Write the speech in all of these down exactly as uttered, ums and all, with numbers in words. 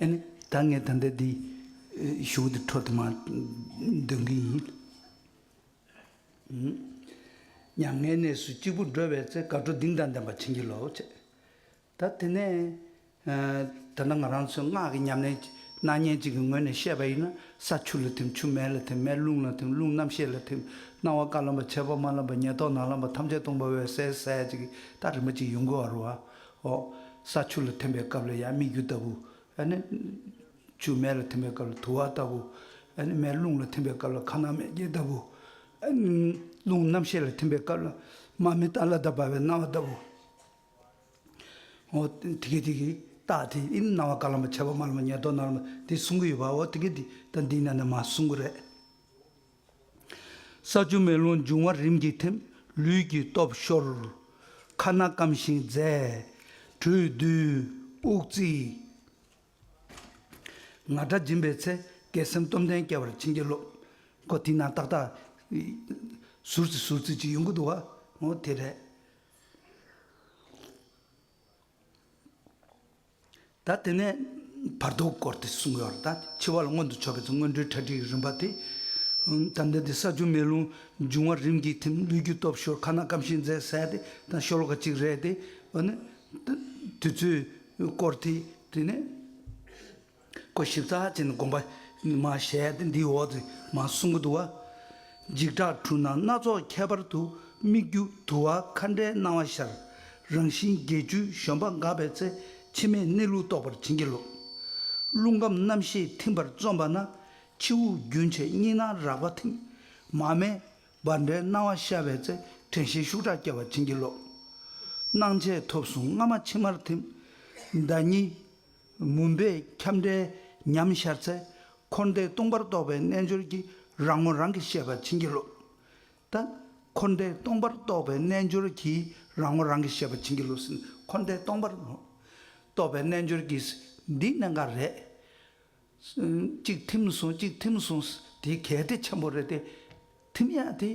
ཨ་ནི་ད་ངས་ད་ལྟ་འདི་ཞུ་འདི་འཕྲོ་དེ་མ་འདོན་གི་ཡིན། མྱ་ངན་གནས་སུ་གཅིག་པུ་འགྲོ་བའི་ཚེ། དགའ་སྤྲོ་གདིང་དང་ལྡན་པར་བྱིན་གྱིས་རློབས་བྱས། ད་དེ་ནས་ད་ལྟ་ང་རང་ཚོའི་སྔགས་ཀྱི་ཉམས་ལེན་གནང་མཁན་ཅིག་གི་ངོས་ནས་བཤད་པ་ཡིན་ན། ས་ཆུ་ལ་ཐིམ། ཆུ་མེ་ལ་ཐིམ། མེ་རླུང་ལ་ཐིམ། རླུང་རྣམ་ཤེས་ལ་ཐིམ། སྣང་བ་ཀ་ལམ་པ། མཆེད་པ་མ་ལམ་པ། ཉེར་ཐོབ་ནང་ལམ་པ། ཐམས་ཅད་སྟོང་པ་འོད་གསལ་ཟེར་ཅིག་ད་རིམ་པ་ཅིག་ཡོང་གི་བ་རུ་བ། ཨོ། ས་ཆུ་ལ་ཐིམ་པའི་སྐབས་ལ་ཡང་སྨིག་རྒྱུ་ལྟ་བུ། ཨ་ནི་ཆུ་མེ་ལ་ཐིམ་པའི་སྐབས་ལ་དུ་བ་ལྟ་བུ། ཨ་ནི་མེ་རླུང་ལ་ཐིམ་པའི་སྐབས་ལ་ཁ་ནག་མེ་སྐྱེས་ལྟ་བུ། ཨ་ནི་རླུང་རྣམ་ཤེས་ལ་ཐིམ་པའི་སྐབས་ལ་མ་མི་ཏ་ལ་དང་བ་བའི་སྣང་བ་ལྟ་བུ། འོ་དེ་གི་དེ་གི་རྟགས་དེ་ཨིན། སྣང་བ་ཀ་ལམ་པ། མཆེད་པ་མ་ལམ་པ། ཉེར་ཐོབ་ནང་ལམ་པ་དེ་གསུང་གི་ཡོད་པ། འོ་དེ་གི་དེ་ད་འདི་ན་ནས་མ་གསུང་གི་རེད། ས་ཆུ་མེ་རླུང་འབྱུང་བ་རིམ་གྱིས་ཐིམ། ལུས་ཀྱི་སྟོབས་ཤོར། ཁ་ན་སྐམ་ཞིང་འཛད། དྲོད་བསྡུས། དབུགས་བརྩིས། ངར་སྒྲ་འབྱིན་པའི་ཚེ། དགེ་སེམས་སྟོབས་ལྡན་སྐྱེ་བར་བྱིན་གྱིས་རློབས། ཁོ་དེ་ན་ཏག་ཏག་ཟུར་ཙི་ཟུར་ཙི་ཅིག་ཡོང་གི་འདུག་བ། འོ་དེ་རེད། ད་དེ་ནས་བར་དོ་སྐོར་དེ་གསུང་གི་ཡོད་རེད། ད་འཆི་བ་ལ་མངོན་དུ་ཕྱོགས་པའི་ཚེ་སྔོན་འགྲོའི་གྲ་སྒྲིག་རིམ་པ་དེ། ད་ལྟ་དེ་ས་ཆུ་མེ་རླུང་འབྱུང་བ་རིམ་གྱིས་ཐིམ། ལུས་ཀྱི་སྟོབས་ཤོར། ཁ་ན་སྐམ་ཞིང་འཛད་ཟེར་དེ་ད་ཤོ་ལོ་ཀ་གཅིག་རེད་དེ། འོ་ནི་དུས་ཚོད་སྐོར་དེ་དེ་ནས་ཁོ་ཞིབ་ཚགས་བྱས་ནས་དགོངས་པ་མ་བཞེས་ཏེ་འདིའི་འོག་ཏུ་མ་གསུང་གི་འདུག་བ། འཇིགས་སྐྲག་འཁྲུལ་སྣང་སྣ་ཚོགས་ཁྱད་པར་དུ། སྨིག་རྒྱུ་དུ་བ་མཁའ་འདྲའི་སྣང་བ་ཤར། རང་བཞིན་བརྒྱད་ཅུའི་བཞོན་པ་འགགས་པའི་ཚེ། འཆི་མེད་གནས་ལུགས་རྟོགས་པར་བྱིན་གྱིས་རློབས། རླུང་ཁམས་རྣམ་ཤེས་ཐིམ་པར་རྩོམ་པ་ན། ཕྱི་དབུགས་རྒྱུན་ཆད་སྙིང་ནང་རགས་པ་ཐིམ། མ་མེད་བྷ་འདྲའི་སྣང་བ་ཤར་བའི་ཚེ། དྲན་ཤེས་ཤུགས་དྲག་སྐྱེ་བར་བྱིན་གྱིས་རློབས། སྣང་མཆེད་ཐོབ་གསུམ་སྔ་མ་ཕྱི་མར་ཐིམ། ཟླ་ཉི་མུན་པས་ཁྱབ་འདྲའི་ཉམས་ཤར་ཚེ། འཁོར་འདས་སྟོང་པར་རྟོགས་པའི་རྣལ་འབྱོར་གྱིས། རང་ངོ་རང་གིས་ཤེས་པར་བྱིན་གྱིས་རློབས། ད་འཁོར་འདས་སྟོང་པར་རྟོགས་པའི་རྣལ་འབྱོར་གྱིས་རང་ངོ་རང་གིས་ཤེས་པར་བྱིན་གྱིས་རློབས་ཟེར། འཁོར་འདས་སྟོང་པར་རྟོགས་པའི་རྣལ་འབྱོར་གྱིས་འདི་གནད་འགག་རེད། གཅིག་ཐིམ་སོང་། གཅིག་ཐིམ་སོང་། དེ་གལ་ཏེ་ཆེན་པོ་རེད་དེ། ཐིམ་ཡག་དེ་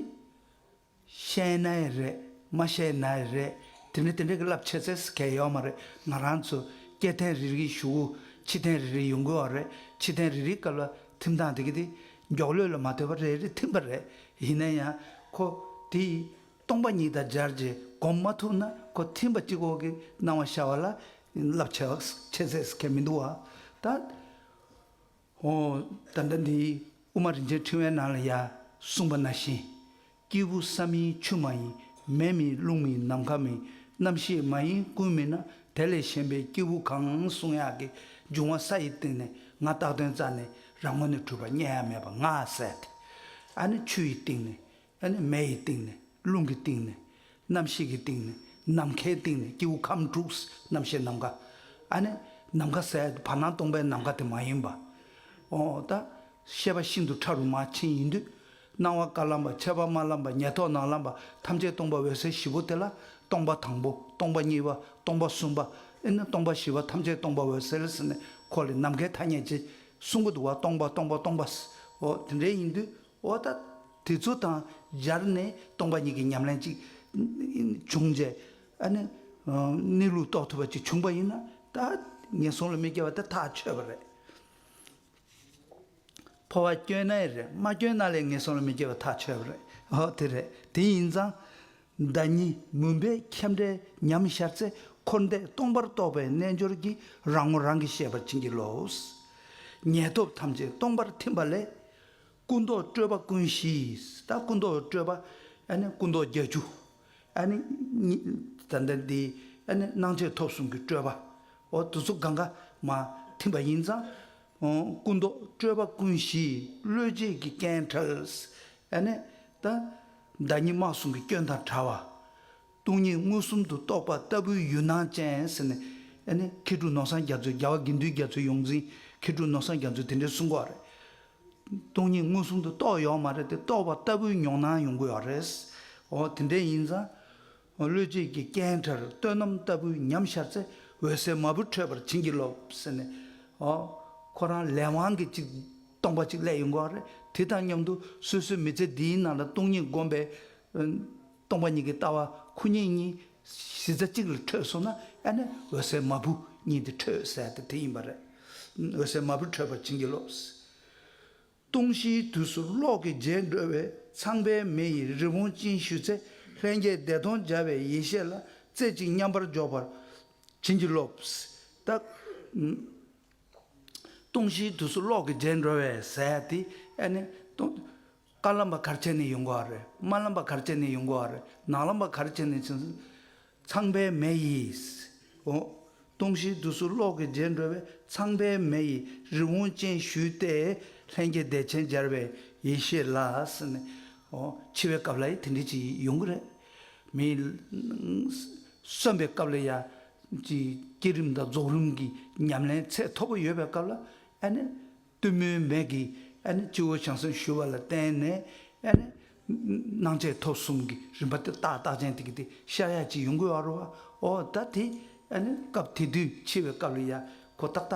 ཤེས་ན་ཡང་རེད། མ་ཤེས་ན་ཡང་རེད། དེ་འདྲ་དེ་འདྲ་གི་རླབས་ཆེ་ཚད་གལ་ཡོད་མ་རེད། ང་རང་ཚོ་སྐྱེ་ཐེངས་རེ་རེའི་གཞུག་གུ་འཆི་ཐེངས་རེ་རེ་ཡོང་གི་ཡོད་རེད། འཆི་ཐེངས་རེ་རེའི་སྐབས་ལ་ཐིམ་སྟངས་དེ་གི་དེ་མགྱོགས་ལོས་ལ་མ་ལྟོས་པར་རེ་རེ་ཐིམ་པ་རེད། ཡིན་ན་ཡང་ཁོ་དེ་སྟོང་པ་ཉིད་དང་སྦྱར་རྗེས་སྒོམ་མ་ཐུབ་ན་ཁོ་ཐིམ་པ་གཅིག་པོ་གི་སྣང་བ་ཤར་བ་ལ་རླབས་ཆེ་བ་ཆེ་ཚད་གལ་མི་འདུག་བ། ད། ཨོ། ད་ལྟ་འདི་དབུ་མ་རིན་ཆེན་ཕྲེང་བའི་ནང་ལ་ཡ་གསུངས་པ་ནང་བཞིན། སྐྱེས་བུ་ས་མིན་ཆུ་མ་ཡིན། མེ་མིན་རླུང་མིན་ནམ་མཁའ་མིན། རྣམ་ཤེས་མ་ཡིན་ཀུན་མིན་ན། དེ་ལས་གཞན་པའི་སྐྱེས་བུ་གང་གསུང་ཡག་གི་འབྱུང་བ་ས་ཡི་སྟེང་ནས་ང་བཏགས་དོན་རྩ་ནས་རང་ངོས་ནས་གྲུབ་པ་རྙེད་ཡ་མེད་པ་ང་ཟེར་ཏེ། ཨ་ནི་ཆུ་ཡི་སྟེང་ནས། ཨ་ནི་མེ་ཡི་སྟེང་ནས། རླུང་གི་སྟེང་ནས། རྣམ་ཤེས་ཀྱི་སྟེང་ནས། ནམ་མཁའི་སྟེང་ནས། སྐྱེ་བོ་ཁམས་དྲུག་རྣམ་ཤེས་ནམ་མཁའ། ཨ་ནི་ནམ་མཁའ་ཟེར་བར་སྣང་སྟོང་པའི་ནམ་མཁའ་དེ་མ་ཡིན་པ། ཨོ་ད་ཤེས་པ་ཤིན་ཏུ་ཕྲ་རུ་མར་ཕྱིན་ཡིན་དུས། སྣང་བ་ཀ་ལམ་པ། མཆེད་པ་མ་ལམ་པ། ཉེར་ཐོབ་ནང་ལམ་པ། ཐམས་ཅད་སྟོང་པ་འོད་གསལ་བཞི་པོ་དེ་ལ་སྟོང་པ་དང་པོ། སྟོང་པ་གཉིས་པ། སྟོང་པ་གསུམ་པ། ཨེ་ནི་སྟོང་པ་བཞི་པ་ཐམས་ཅད་སྟོང་པ་འོད་གསལ་ཟེར་ནས་ཁོ་ལ་ནམ་མཁའི་ཐ་སྙད་ཅིག་གསུང་གི་འདུག་བ། སྟོང་པ་སྟོང་པ་སྟོང་པ། ཨོ་དེ་འདྲའི་ཡིན་དུས། འོ་ད་དེ་ཚོ་དང་སྦྱར་ནས་སྟོང་པ་ཉིད་ཀྱི་ཉམས་ལེན་ཅིག་བྱུང་རྗེས། ཨ་ནི་གནས་ལུགས་རྟོགས་ཐུབ་པ་ཅིག་བྱུང་པ་ཡིན་ན། ད་ངན་སོང་ལ་མི་སྐྱེ་བ་དེ་ཐག་ཆོད་པ་རེད། འཕོ་བ་སྐྱོན་ན་ཡང་རེད། མ་སྐྱོན་ན་ལས་ངན་སོང་ལ་མི་སྐྱེ་བ་ཐག་ཆོད་པ་རེད། ཨོ་དེ་རེད། དེ་ཡིན་ཙང་། ཟླ་ཉི་མུན་པས་ཁྱབ་འདྲའི་ཉམས་ཤར་ཚེ། འཁོར་འདས་སྟོང་པར་རྟོགས་པའི་རྣལ་འབྱོར་གྱིས། རང་ངོ་རང་གིས་ཤེས་པར་བྱིན་གྱིས་རློབས། ཉེར་ཐོབ་ཐམས་ཅད་སྟོང་པར་ཐིམ་པ་ལས། སྐུ་མདོག་སྤྲོས་པ་ཀུན་ཞི། ད་སྐུ་མདོག་སྤྲོས་པ། ཨ་ནི་སྐུ་མདོག་བརྒྱད་ཅུ། ཨ་ནི་གཉིས། ད་ལྟ་འདི་ཨ་ནི་སྣང་མཆེད་ཐོབ་གསུམ་གྱི་སྤྲོས་པ། འོ་དེ་ཚོ་གང་ག་མ་ཐིམ་པ་ཡིན་ཙང་། འོ་སྐུ་མདོག་སྤྲོས་པ་ཀུན་ཞི། བློས་བྱས་ཀྱི་རྐྱེན་བྲལ། ཨ་ནི་ད་ཟླ་ཉི་མ་གསུམ་གྱི་སྐྱོན་དང་བྲལ་བ། སྟོང་ཉིད་མངོན་སུམ་དུ་རྟོགས་པ་ལྟ་བུའི་ཡུལ་སྣང་ཅན་ཟེར་ནས། ཨ་ནི་མཁས་གྲུབ་ནོར་བཟང་རྒྱ་མཚོའི། རྒྱལ་བ་དགེ་འདུན་རྒྱ་མཚོའི་ཡོངས་འཛིན་མཁས་གྲུབ་ནོར་བཟང་རྒྱ་མཚོས་དེ་འདྲའི་གསུང་གི་ཡོད་རེད། སྟོང་ཉིད་མངོན་སུམ་དུ་རྟོགས་ཡོད་མ་རེད་དེ། རྟོགས་པ་ལྟ་བུའི་མྱོང་སྣང་ཡོང་གི་ཡོད་རེད། འོ་དེ་འདྲ་ཡིན་ཙང་། བློས་བྱས་ཀྱི་རྐྱེན་བྲལ། བསོད་ནམས་ལྟ་བུའི་ཉམས་ཤར་ཚེ། འོད་གསལ་མ་བུ་འཕྲོད་པར་བྱིན་གྱིས་རློབས་ཟེར་ནས། འོ་ཁོ་རང་ལས་དབང་གི་ཅིག་སྟོང་པ་ཅིག་སླེབས་ཡོང་གི་ཡོད་རེད། དེ་དང་མཉམ་དུ་སོ་སོའི་མི་ཚེ་འདིའི་ནང་ལ་སྟོང་ཉིད་བསྒོམས་པའི་སྟོང་པ་ཉིད་ཀྱི་ལྟ་བ་ཁོ་གཉིས་གཉིས་གཞི་རྩ་གཅིག་ལ་འཕྲོད་སོང་ན། ཨ་ནི་འོད་གསལ་མ་བུ་གཉིས་དེ་འཕྲོད་ཟེར་ཏེ་དེ་ཡིན་པ་རེད། འོད་གསལ་མ་བུ་འཕྲོད་པར་བྱིན་གྱིས་རློབས། ལྟུང་བཞིའི་དུས་སུ་གློག་གི་རྗེས་འགྲོ་བས་ཚངས་པའི་མེ་ཡིས་རི་བོང་ཅན་ཞུས་ཚེ། ལྷན་སྐྱེས་བདེ་སྟོང་སྦྱར་བའི་ཡེ་ཤེས་ལ་རྩེ་གཅིག་མཉམ་པར་འཇོག་པར་བྱིན་གྱིས་རློབས། ད། ལྟུང་བཞིའི་དུས་སུ་གློག་གི་རྗེས་འགྲོ་བས་ཟེར་ཡ་དེ་ཨ་ནི་ལྟུང་དཀར་ལམ་པ་ག་རེ་བྱས་ནས་ཡོང་གི་ཡོད་རེད། དམར་ལམ་པ་ག་རེ་བྱས་ནས་ཡོང་གི་ཡོད་རེད། ནག་ལམ་པ་ག་རེ་བྱས་ནས་བྱུང་། ཚངས་པའི་མེ་ཡིས། འོ། ལྟུང་བཞིའི་དུས་སུ་གློག་གི་རྗེས་འགྲོ་བས་ཚངས་པའི་མེ་ཡིས་རི་བོང་ཅན་ཞུས་ཏེ། ལྷན་སྐྱེས་བདེ་ཆེན་སྦྱར་བའི་ཡེ་ཤེས་ལ་ཟེར་ནས། འོ། འཆི་བའི་སྐབས་ལ་ཡི་དེ་འདྲ་ཅིག་ཡོང་གི་རེད། མི། གསོན་པའི་སྐབས་ལ་ཡ། ཅིག་བསྐྱེད་རིམ་དང་རྫོགས་རིམ་གྱི་ཉམས་ལེན་ཚད་མཐོ་པོ་ཡོད་པའི་སྐབས་ལ་ཨ་ནི། གཏུམ་མོའི་མེ་གིས་ཨ་ནི་སྤྱི་བོར་བྱང་སེམས་ཞུ་བ་ལ་བརྟེན་ནས་ཨ་ནི། སྣང་མཆེད་ཐོབ་གསུམ་གྱི་རིམ་པ་དེ་ཏག་ཏག་ཅན་དེ་གི་དེ་ཤར་ཡག་ཅིག་ཡོང་གི་ཡོད་རེད་བ། འོ་ད་དེ་ཨ་ནི་སྐབས་དེ་དུས་འཆི་བའི་སྐབས་ལ་ཡ་ཁོ་ཏག་ཏག་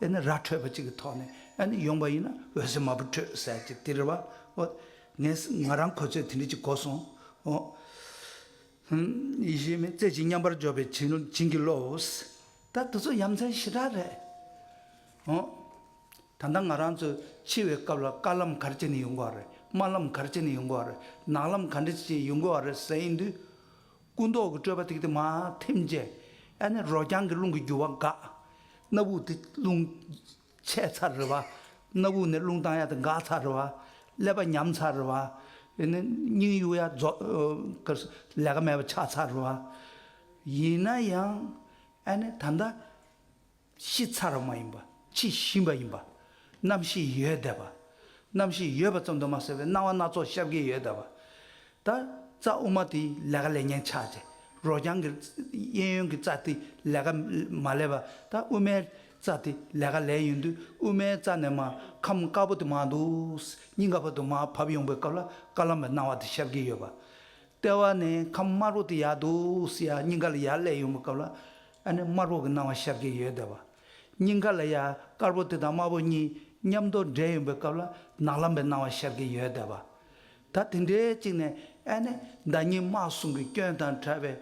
ཨ་ནི་ར་འཕྲོད་པ་ཅིག་གི་ཐོག་ནས་ཨ་ནི་ཡོང་པ་ཡིན་ན་འོད་གསལ་མ་བུ་འཕྲོད་ཟེར་ཅིག་དེ་རེད་བ། འོ། ངས་ང་རང་གོ་ཚོད་དེ་འདྲ་ཅིག་གོ་སོང་། འོ། ཡེ་ཤེས་མེ་རྩེ་གཅིག་མཉམ་པར་འཇོག་པའི་བྱིན་བྱིན་གྱིས་རློབས། ད་དེ་ཚོ་ཡ་མཚན་ཞེ་དྲག་རེད། འོ། ད་ལྟ་ང་རང་ཚོ་འཆི་བའི་སྐབས་ལ་དཀར་ལམ་ག་རེ་བྱས་ནས་ཡོང་གི་ཡོད་རེད། དམར་ལམ་ག་རེ་བྱས་ནས་ཡོང་གི་ཡོད་རེད། ནག་ལམ་ག་འདྲ་བྱས་ཡོང་གི་ཡོད་རེད་ཟེར་ཡིན་དུས། སྐུ་མདོག་གི་སྤྲོས་པ་དེ་གི་དེ་མར་ཐིམ་རྗེས། ཨ་ནི་རོ་རྐྱང་གི་རླུང་གི་རྒྱུ་བ་འགག་སྣ་བུག་དེ་རླུང་ཆད་ཚར་རེད་བ། སྣ་བུག་ནས་རླུང་བཏང་ཡ་དེ་འགག་ཚར་རེད་བ། ཀླད་པ་ཉམས་ཚར་རེད་བ། ཨ་ནི་སྙིང་གཡུག་ཡ་རྫོགས། ལས་ཀ་མེད་པ་ཆགས་ཚར་རེད་བ། ཡིན་ན་ཡང་ཨ་ནི་ད་ལྟ་ཤི་ཚར་བ་མ་ཡིན་པ། འཆི་བཞིན་པ་ཡིན་པ། རྣམ་ཤེས་ཡོད་བསྡད་པ། རྣམ་ཤེས་ཡོད་པ་ཙམ་དུ་མ་ཟད་པའི་སྣང་བ་སྣ་ཚོགས་ཤར་གྱི་ཡོད་བསྡད་པ། ད་རྩ་དབུ་མ་དེ་ལས་ཀ་ལས་ཉན་ཆགས་བྱས། རོ་རྐྱང་གི་གཡས་གཡོན་གྱི་རྩ་དེ་ལས་ཀ་མ་ལས་པ། ད་དབུ་མའི་རྩ་དེ་ལས་ཀ་ལས་ཡོང་དུས་དབུ་མའི་རྩ་ནས་མར་ཁམས་དཀར་པོ་དེ་མར་འདུག་སྙིང་ག་བར་དུ་མར་བབས་ཡོང་པའི་སྐབས་ལ་དཀར་ལམ་པའི་སྣང་བ་དེ་ཤར་གྱི་ཡོད་པ། ལྟེ་བ་ནས་ཁམས་དམར་པོ་དེ་ཡར་འདུག་ཟེར་ཡ་སྙིང་ག་ལ་ཡར་སླེབས་ཡོང་པའི་སྐབས་ལ་ཨ་ནི་དམར་པོ་གི་སྣང་བ་ཤར་གྱི་ཡོད་བསྡད་པ། སྙིང་ག་ལ་ཡ་དཀར་པོ་དེ་དང་དམར་པོ་གཉིས་མཉམ་དུ་འདྲེས་ཡོང་པའི་སྐབས་ལ་ནག་ལམ་པའི་སྣང་བ་ཤར་གྱི་ཡོད་བསྡད་པ། ད་དེ་འདྲའི་གཅིག་ནས་ཨ་ནི་ཟླ་ཉིན་དམག་གསུམ་གྱི་སྐྱོན་དང་བྲལ་བའི་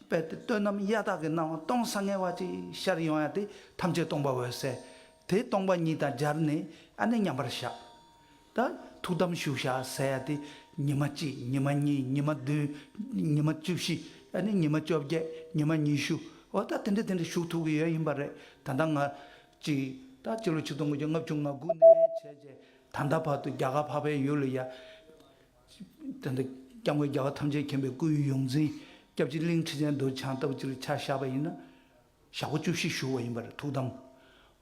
དཔེ་དེ་བསོད་ནམས་གཡའ་དག་གི་སྣང་བ་སྟོང་སང་ངེ་བ་ཅིག་ཤར་ཡོང་ཡ་དེ་ཐམས་ཅད་སྟོང་པ་འོད་གསལ། དེ་སྟོང་པ་ཉིད་དང་སྦྱར་ནས་ཨ་ནི་མཉམ་པར་བཞག་ད་ཐུགས་དམ་བཞུགས་བཞག་ཟེར་ཡ་དེ་ཉི་མ་གཅིག་ཉི་མ་གཉིས་ཉི་མ་བདུན། ཉི་མ་བཅུ་བཞི། ཨ་ནི་ཉི་མ་བཅོ་བརྒྱད། ཉི་མ་ཉི་ཤུ། འོ་ད་དེ་འདྲ་དེ་འདྲ་བཞུགས་ཐུབ་ཀྱི་ཡོད་ཡིན་པ་རེད། ད་ལྟ་ང་གཅིག་ད་སྤྱི་ལོ་ཆིག་སྟོང་དགུ་བརྒྱ་ལྔ་བཅུ་ང་དགུ་ནས་བྱས་རྗེས་ད་ལྟ་བར་དུ་རྒྱ་གར་འཕགས་པའི་ཡུལ་ལ་ཡ། ད་ལྟ་སྐྱབས་མགོན་རྒྱལ་བ་ཐམས་ཅད་མཁྱེན་པའི་སྐུའི་ཡོངས་འཛིན་སྐྱབས་རྗེ་གླིང་ཁྲི་ཆེན་རྡོ་རྗེ་འཆང་ལྟ་བུ་ཅིག་ལ་ཆ་བཞག་པ་ཡིན་ན། ཞག་པོ་བཅུ་བཞི་བཞུགས་པ་ཡིན་པ་རེད་ཐུགས་དམ།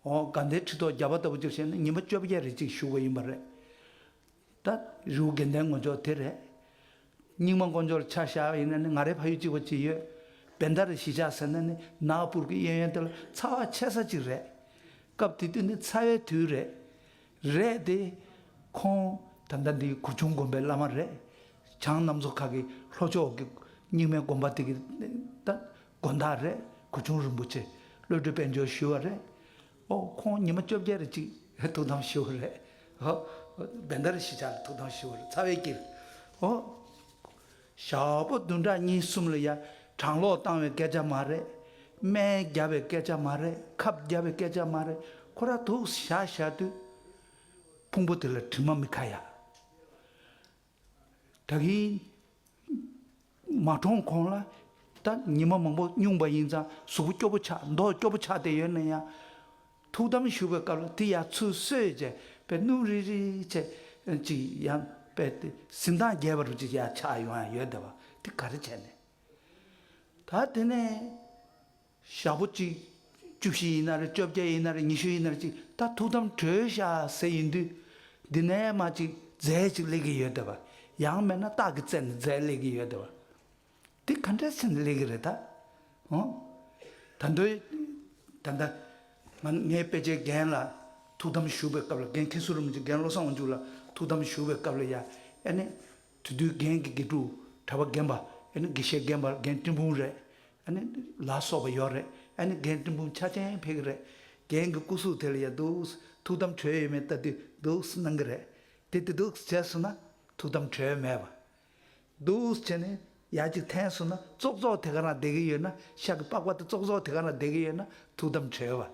འོ་དགའ་ལྡན་ཁྲི་ཐོག་བརྒྱ་པ་ལྟ་བུ་ཅིག་བྱས་ན་ཉི་མ་བཅོ་བརྒྱད་རེ་གཅིག་བཞུགས་པ་ཡིན་པ་རེད། ད་རི་བོ་དགེ་ལྡན་ངོ་ཅོག་དེ་རེད། རྙིང་མ་དཀོན་མཆོག་ལ་ཆ་བཞག་པ་ཡིན་ན་ནི་ང་རའི་ཕ་ཡུལ་གཅིག་པ་གཅིག་ཡོད། བན་ད་ར་གཞིས་ཆགས་ཟེར་ན་ནི་ནག་སྤུར་གྱི་གཡས་གཡོན་དེ་ལ་ཚ་བ་ཆེ་ས་གཅིག་རེད། སྐབས་དེ་དུས་ནི་ཚ་བའི་དུས་རེད། རེད་དེ། ཁོང་ད་ལྟ་འདི་གུར་ཆུང་དགོན་པའི་བླ་མ་རེད། བྱང་གནམ་མཚོ་ཁ་གི་ལྷོ་ཕྱོགས་ཀྱི་རྙིང་མའི་དགོན་པ་དེ་གི་ད་དགོན་བདག་རེད། གུར་ཆུང་རིན་པོ་ཆེ་བློ་གྲོས་དཔལ་འབྱོར་ཞུ་བ་རེད། ཨོ་ཁོང་ཉི་མ་བཅོ་བརྒྱད་རེ་གཅིག་ཐུགས་དམ་ཞུ་བ་རེད། ཨོ་བན་ད་ར་གཞིས་ཆགས་ལ་ཐུགས་དམ་ཞུ་བ་རེད་ཚ་བའི་དཀྱིལ། ཨོ་ཞག་པོ་བདུན་ཕྲག་གཉིས་གསུམ་ལ་ཡ་གྲང་གློག་བཏང་བའི་སྐད་ཆ་མ་རེད། སྨན་བརྒྱབ་པའི་སྐད་ཆ་མ་རེད་ཁབ་བརྒྱབ་པའི་སྐད་ཆ་མ་རེད། ཁོ་ར་འདུག་བཞག་བཞག་དུས། ཕུང་པོ་དེ་ལ་དྲི་མ་མི་ཁ་ཡ། ད་གིན་མ་གྲོངས་གོང་ལ་ད་ཉི་མ་མང་པོ་སྨྱུང་པ་ཡིན་ཙང་གཟུགས་པོ་སྐྱོ་པོ་ཆགས་མདོག་སྐྱོ་པོ་ཆགས་བསྡད་ཡོད་ན་ཡང་། ཐུགས་དམ་བཞུགས་པའི་སྐབས་ལ་དེ་ཡར་ཚུར་གསོས་བྱས་པའི་སྣུམ་རིལ་རིལ་བྱས་ཅིག་ཡང་པའི་དེ་གཟི་མདངས་རྒྱས་པ་རུ་ཅིག་ཡར་ཆགས་ཡོང་ཡ་ཡོད་བསྡད་པ་དེ་ག་རེ་བྱས་ནས། ད་དེ་ནས་ཞག་པོ་གཅིག་བཅུ་བཞི་ཡིན་ན་རེད་བཅོ་བརྒྱད་ཡིན་ན་རེད་ཉི་ཤུ་ཡིན་ན་རེད་ཅིག་ད་ཐུགས་དམ་གྲོལ་ཤག་ཟེར་ཡིན་དུས། འདི་ནས་མ་ཅིག་རྫས་ཅིག་སླེབས་ཀྱི་ཡོད་བསྡད་པ། ཡང་མིན་ན་རྟགས་ཀྱི་རྩལ་ནས་རྫས་སླེབས་ཀྱི་ཡོད་བསྡད་པ། འདི་ག་འདྲ་བྱས་ནས་སླེབས་ཀྱི་རེད་ད། འོ། ད་འདོད། ད་ལྟ། ང་ངའི་དཔེ་ཆའི་རྒན་ལ་ཐུགས་དམ་བཞུགས་པའི་སྐབས་ལ་རྒན་མཁན་ཟུར་རིན་པོ་ཆེ་རྒན་བློ་བཟང་དབང་ཕྱུག་ལ་ཐུགས་དམ་བཞུགས་པའི་སྐབས་ལ་ཡ། ཨ་ནི། དེ་དུས་རྒན་གྱི་དགེ་ཕྲུག་གྲྭ་པ་རྒན་པ་ཨ་ནི་དགེ་བཤེས་རྒན་པ་རྒན་སྤྲིན་ཕུང་རེད། ཨ་ནི་ལ་སོགས་པ་ཡོད་རེད། ཨ་ནི་རྒན་སྤྲིན་ཕུང་ཆ་ཅན་ཕེབས་ཀྱི་རེད། རྒན་གྱི་སྐུ་གཟུགས་དེ་ལ་ཡ་འདུག་ཐུགས་དམ་གྲོལ་ཡོད་མེད་ལྟ་དུས་འདུག་གནང་གི་རེད། དེ་དེ་འདུག་བྱས་སོང་ན་ཐུགས་དམ་གྲོལ་མེད་པ། འདུག་བྱས་ནས་ཡ་གཅིག་འཐེན་སོང་ན་ཙོག་ཙོག་དེ་ག་རང་བསྡད་ཀྱི་ཡོད་ན་ཤ་གི་པགས་པ་དེ་ཙོག་ཙོག་དེ་ག་རང་བསྡད་ཀྱི་ཡོད་ན་ཐུགས་དམ་གྲོལ་བ།